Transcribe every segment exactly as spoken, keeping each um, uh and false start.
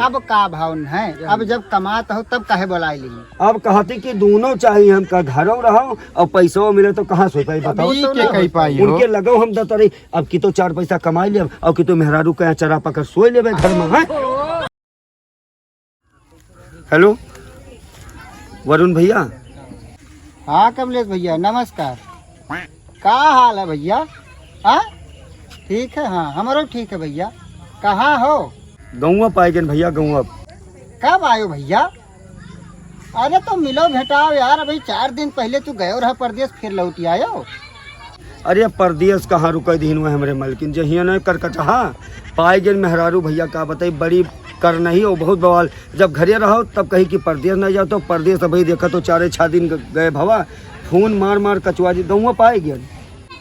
अब का भाव है, अब जब कमात हो तब काहे बोलाई ली? अब कहती कि दोनों चाहिए हमका, घरों रहो और पैसों मिले तो कहाँ से पाई, बताओ? अब ई तो के ना कही होता। पाई हो? उनके लगो हम दतरी, अब की तो चार पैसा कमाई लेब और की तो मेहरारू के चरा पकड़ सोई लेबे घर में, हैं? हेलो वरुण भैया। हाँ कमलेश भैया, नमस्कार। का हाल है भैया? हाँ, ठीक है। हाँ, हमरो ठीक है भैया। कहाँ हो? गौवा पाए गन भैया, गौवा। कब आयो भैया? अरे तो मिलो भेटाओ यार, अभी चार दिन पहले तू गयो रहा परदेस, फिर लौटी आयो। अरे परदेस कहाँ रुकै दिहिन हुए हमरे मलकिन, जहिया न करकटहा पाए गन मेहरारू भैया, का बताई, बड़ी करनही हो, बहुत बवाल। जब घरे रहो तब कही कि परदेस नहीं जाओ, तो परदेस अभी देखा तो चारे छह दिन ग-, गए भवा, फोन मार मार कचुआ जी गौवा पाए गन।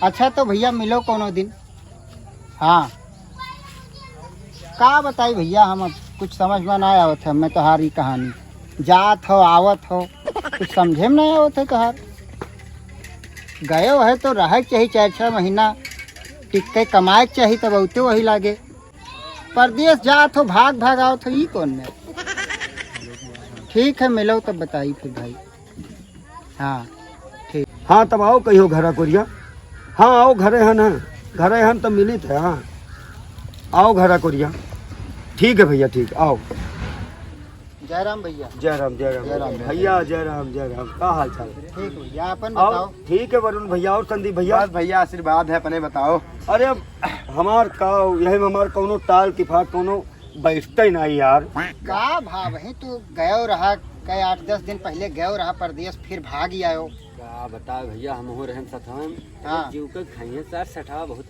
अच्छा तो भैया मिलो कोनो दिन। हाँ, का बताई भैया, हम अब कुछ समझ में ना आवत है, मैं तोहार ई कहानी। जात हो, आवत हो, कुछ समझे में ना आवत है तोहार। गयो है तो रहे के चाही चार छह महीना, टिक के कमाए के चाही, तब औते वही लागे। परदेस जात हो, भाग भाग आवत हो, ई कौन में? ठीक है, मिलो तब बताई फिर भाई। हाँ, ठीक। हाँ, तब आओ कहियो घरा कोरिया। हाँ, आओ घरे हन, हैं। घरे हन तब मिलित है, हाँ। आओ घरा कोरिया। ठीक है भैया, ठीक, आओ। जय राम भैया। जय राम, जय राम। जय राम भैया। भैया, जय राम, जय राम। का हाल चाल? ठीक भैया, अपन और बताओ। ठीक है वरुण भैया और संदीप भैया। बस भैया, आशीर्वाद है, अपने बताओ। अरे, अब हमार का, यही में हमार कौनो टाल की फाट, कौनो बैठते ही नहीं यार। का भाव है, तू गयो रहा, कई आठ दस दिन पहले गयो रहा परदेस, फिर भाग ही आयो। का बताओ भैया, हम हो रहन सथवन। हाँ। जीव के खाइए सार सठवा बहुत।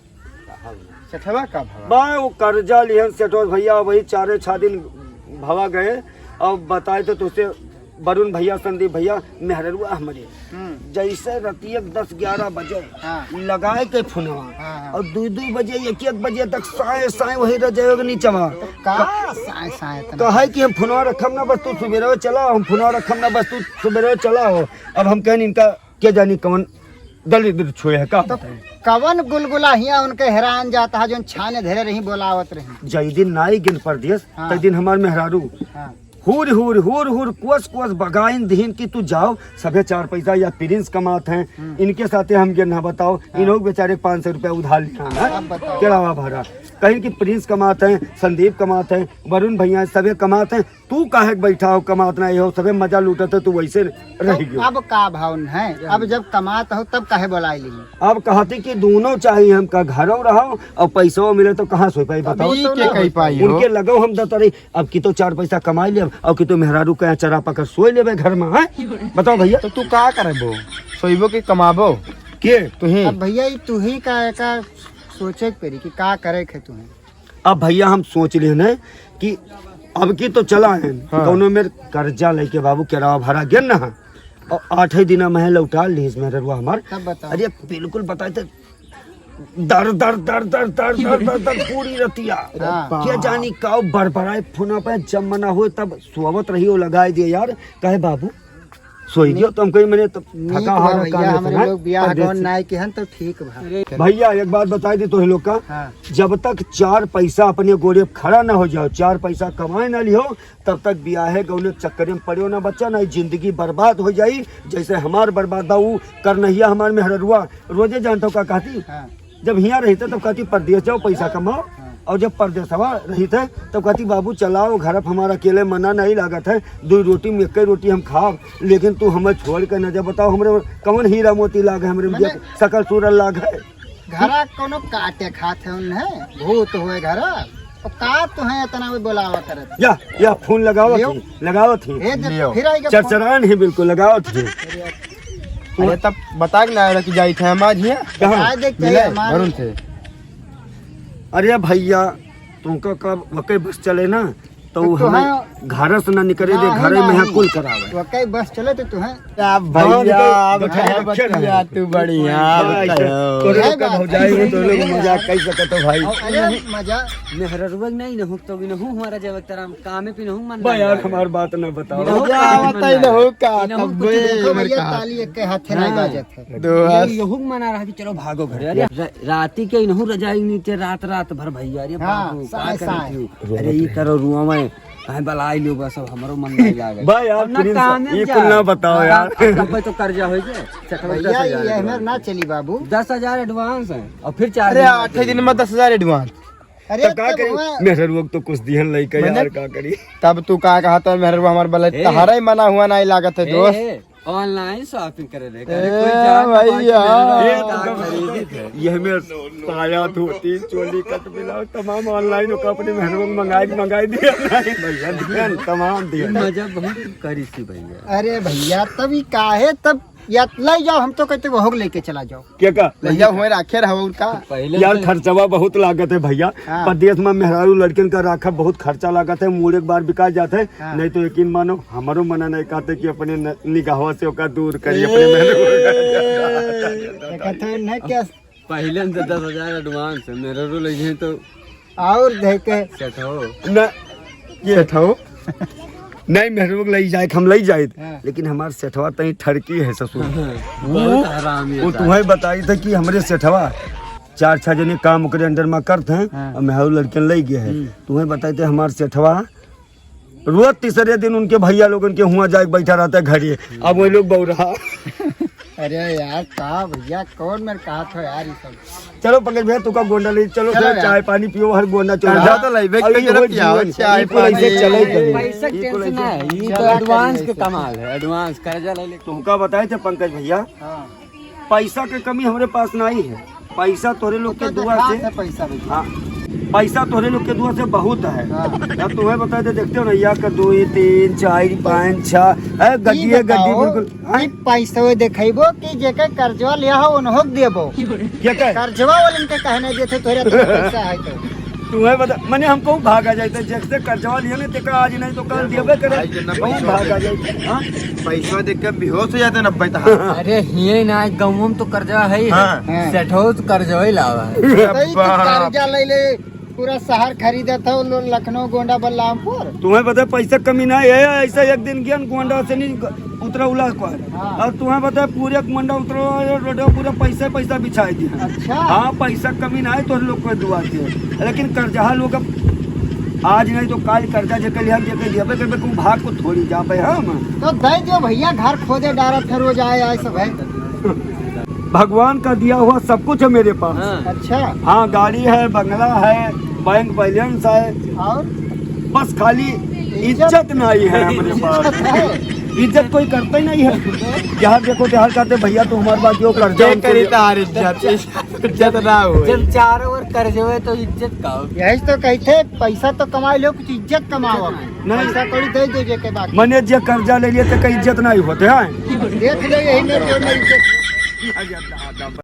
सेठवा का भवा? बा, वो कर्जा लिहन सेठवा भैया, वही चारे छह दिन भवा गए। अब बताए तो तुझसे वरुण भैया, संदीप भैया, मेहररुआ हमरे। हम्म। जैसे रतिया के दस ग्यारह बजे हाँ। लगाए के फोनवा। हाँ, हाँ। और दू दू बजे, एक एक बजे तक साए साए वही रजाई के नीचवा। तो का साए साए इतना? कहे कि हम फोनवा रखम ना, बस तू सुबेरे चला, हम फोनवा रखम ना, बस तू सुबेरे चला हो। अब हम कहन इनका के जानी कवन दलिद्र छुए है का तो बताई? कवन गुलगुला हिया उनके हेरान जात है, जोन छाने धरे रही, बोलावत रही। जय दिन नाई गिन परदेस, हाँ। तय दिन हमार मेहरारू हाँ। हुर, हुर, हुर, हुर, कोस, कोस बगाइन दिहिन कि तू जाओ, सभे चार पैसा या प्रिंस कमात हैं, हम्म। इनके साथे हम गिन ना बताओ, हाँ। इन्हों बेचारे पाँच सौ रुपया उधार लिया ना, अब बताओ। किराया भाड़ा। कहीं कि प्रिंस कमात हैं, संदीप कमात हैं, वरुण भैया सभे कमात हैं, तू काहे के बैठा हो, कमात ना हो, सबे मजा लूटत है, तू वैसे रह तो गयो। अब का भाव है, अब जब कमात हो तब काहे बोलाई ली? अब कहती कि दोनों चाहिए हमका, घरों रहो और पैसों मिले तो कहाँ से पाई, बताओ? ई तो के ना कही होता। पाई हो? उनके लगो हम दतरी, अब की तो चार पैसा कमाई लेब और की तो मेहरारू के चरा पकड़ सोई लेबे घर में, हैं? बताओ भैया। तो तू का करबो, सोइबो कि कमाबो? के? तुही। अब भैया ई तुही का, का सोचे के पड़ी कि का करे के तुही। अब भैया हम सोच लेन है कि अब की तो चला है, हाँ। कौनो मेर कर्जा लेके बाबू किराया भाड़ा गिन ना है। और आठ ही दिना में लौटा लीस मेहररुआ हमार। तब बताओ। अरे बिल्कुल बताए तो दर, दर, दर पूरी रतिया। हाँ। क्या जानी का बरबराए फोन पे, जब मना होए तब सोवत रही, वो लगाए दिए यार। कहे बाबू, सोई गयो, तो हम कही, मैंने तो नीक थका बा हारा भैया, काम है, हमरे हैं? लोग बियाह परदेसी। गौन नाई के हन तो ठीक बा। भैया, एक बात बताई दी तोहे लोग का, हाँ। जब तक चार पैसा अपने गोड़े पे खड़ा ना हो जाओ, चार पैसा कमाए ना लिहो, तब तक बियाहे गौने के चक्कर में पड़ियो ना बच्चा, ना जिंदगी बर्बाद हो जाई। जैसे हमार बर्बाद बा, ऊ करनहिया हमार मेहररुआ रोजे जानता का कहती, हाँ। जब हियाँ रहित है तब कहती परदेस जाओ, पैसा कमाओ, हाँ। और जब परदेसवा रहित है तब कहती बाबू चलाओ घर, अब हमारा अकेले मना नहीं लागत है, दो रोटी में एक ही रोटी हम खाब, लेकिन तू हमें छोड़ के न जा। बताओ हमरे कौन हीरा मोती लाग है, हमरे मने सकल सूरत लाग है। घरा कोनो काटे खात है उन्हें, भूत हुए घरा, तो का तुहें इतना भी बोलावा करत? या, या फोन लगावत लियो। ही, लगावत ही। ए, जब लियो। फिर आएगा फोन। चरचरान ही बिल्कुल लगावत ही। अरे तब बता के ना आया कि जाई थे हम आज हियाँ। कहाँ? बता दे के मिले? हम आज वरुण से। अरे भैया, तुमका कब वके बस चले ना, तो तो हमें तुहें घर से ना निकले दे, ना, घरे ना, में ही। कुल करावे। वके बस चले तो तुहें। अब भैया, अब हाँ, ठहर बच्चे बतिया, रहे। तू बढ़िया हाँ, बताओ। तोरे लोग का भौजाई हो, तो लोग मजाक कर सकत हो भाई। अरे मजा। मेहररुआ नहीं न हो, तो भी न हो, हमारा जब तराम कामे पे न हो, मन बा ना यार, लगे। हमार बात ना बताओ। इनहू मजा का आवत मन ही ना लगे। हो का, इनहू तब कुछ बे देखो मेरे भैया, का। ताली एक के हाथे नहीं हाँ। बाजत है। दोस्त। ये यहू मना रहा कि चलो भागो घर। अरे, र-, राती के इनहू रजाई नीचे रात, रात भर भैया, अरे हाँ, बाबू, का साए, करत साए। हो? अरे, ई करो रुआ में, काहे बलाई लो बस, अब हमरो मन नहीं लागत। भाई यार, अब ना प्लीज, कामे ये जा। कुल ना बताओ अब यार। अब, अब तो कर्जा हो गया, सेठवा भैया, दस हजार ये advance। हमें ना चली बाबू। दस हजार advance है, और फिर चार अरे, दिन बाद आठे दिन में दस हजार advance। अरे, तो का तब करी? हुआ मेहररुआ तो कुछ दिहन लइका मने यार, का करी? तब तू का कहत है, मेहररुआ हमार बलत ए, तहरा ही मना हुआ नहीं लागत है, ए, दोस्त। ए, online shopping करे रहे, ए, करे कोई जान भैया। पाँच मेहररुआ ये का तो खरीदी थे। ये हमें साया, धोती, चोली, कट ब्लाउज तमाम online ओका अपने मेहररुआ मंगाई, मंगाई दिया। नहीं भैया, दिहन, तमाम दिहन। मजा बहुत करी थी भैया। अरे भैया, तब ई काहे तब या ले जाओ, हम तो कहते वो लेके चला जाओ। क्या का? ले जाओ, हमें राखे रहो और का। पहले यार, से खर्चवा बहुत लागत है भैया। हाँ। परदेश में मेहरारू लड़कियन का राखब बहुत खर्चा लागत है, मूड़ एक बार बिका जात है। हाँ। नहीं तो यकीन मानो, हमरो मना नहीं कहते कि अपने न-, निगाहवा से ओका दूर करी, अपने मेहरारू। देखा तो न क्या? पहले से दस हजार advance है, मेहरारू लइहे तो और दे के सेठो। न, ये सेठो। नहीं, मेहररुआ लई जाए, हम लई जाए, हाँ। लेकिन हमार सेठवा तई ठरकी है ससुर। हाँ, वो, बहुत हरामी है वो साला। तुम्हें बताई था कि हमरे सेठवा चार छह जने काम ओकरे under में करत हैं, हाँ। और मेहरारू लड़कियन लई गए हैं। हम्म। तुम्हें बताई थे हमार सेठवा रोज तीसरे दिन उनके भैया लोगन के हुआ जाके बैठा रहता है घरे। अब वही लोग बौरा। अरे यार, का भैया, कौन मेरे कहा था यार, ये सब? चलो पंकज भैया, तुका गोंडा ले चलो, चलो फिर यार। चाय पानी पियो, हर गोंडा चलो। कर्जा तो लेबे अब के ये जरूरत हो क्या हो, जीवन, चाय ये कुल ऐसे पानी। चले ही करी। पैसा ये कुल tension ऐसे है, ये तो चला advance करिए के ऐसे। कमाल है, advance कर्जा ले ले। तुमका बताए थे पंकज भैया, हाँ। पैसा के कमी हमरे पास नहीं है, पैसा तोरे लोग के तो दुआ देखा से, है पैसा भैया। हाँ, पैसा तोरे लोग के दुआ से बहुत है। हाँ। अब तुम्हें बताए थे, देखते हो ना, या का दो, ये तीन, चार, पाँच, छह, है, ई गड्डी है, गड्डी बताओ, बिल्कुल। हाँ? ई पैसा वो देखेबो कि जेकर कर्जवा लिया हो, उन्हों के देबो। क्या कहे? कर्जवा वालन के कहने देते, तोरे तो पैसा है तो। तुम्हें बता, मने हमको भागा जाए तो, जैसे कर्जवा लिया ना, तेका आज नहीं तो कल देबे करे। भाई के ना कहूँ पैसा भागा दे। जाए। हाँ? पैसा देख के बेहोश हो जाते ना, बैठा। अरे, हिये ना, गाँव में तो कर्जवा है ही है। हाँ। हाँ। सेठो तो कर्जवा ही लावा है। अरे, तो ई तो बाप। कर्जा ले ले, पूरा शहर खरीदत है, लो-, लखनऊ, गोंडा, बलरामपुर। तुम्हें पता है, पैसा कमी ना है, ऐसा एक दिन गया न, गोंडा से नहीं उतरा उला को है। हाँ। और तुम्हें पता है, पूरे गोंडा उतरा रोड पूरा पैसा, पैसा बिछाई दिया। अच्छा। हाँ, पैसा कमी ना है, तो लोग को दुआ से, लेकिन कर्जहा लोग अब आज नहीं तो काल कर्जा जेकर लिया, जेकर लिया, भाग को थोड़ी जा पाए हम। तो दे दो भैया, घर खोदे डारा फिर रोज आए, आए सब है। भगवान का दिया हुआ सब कुछ है मेरे पास। हाँ। अच्छा। हाँ, गाड़ी है, बंगला है, bank balance है। और? बस खाली इज्जत? इज्जत नहीं है हमरे पास। इज्जत है? इज्जत कोई करता ही नहीं है। जहाँ देखो, जहाँ कहते, "भैया, तू हमारे पास जो कर्जा क्या उनके करी लिए।" तार इज्जत? इज्जत ना हो। जब चारों ओर कर्जे हुए तो इज्जत का हो? यही तो कहते, पैसा तो कमाई लो, कुछ इज्जत कमाओ। नहीं। पैसा कौड़ी दे दो जेके बाकी। मने जे कर्जा ले लिए, तेके इज्जत नहीं होते हैं। देख लो, यही में जो नहीं इज्जत।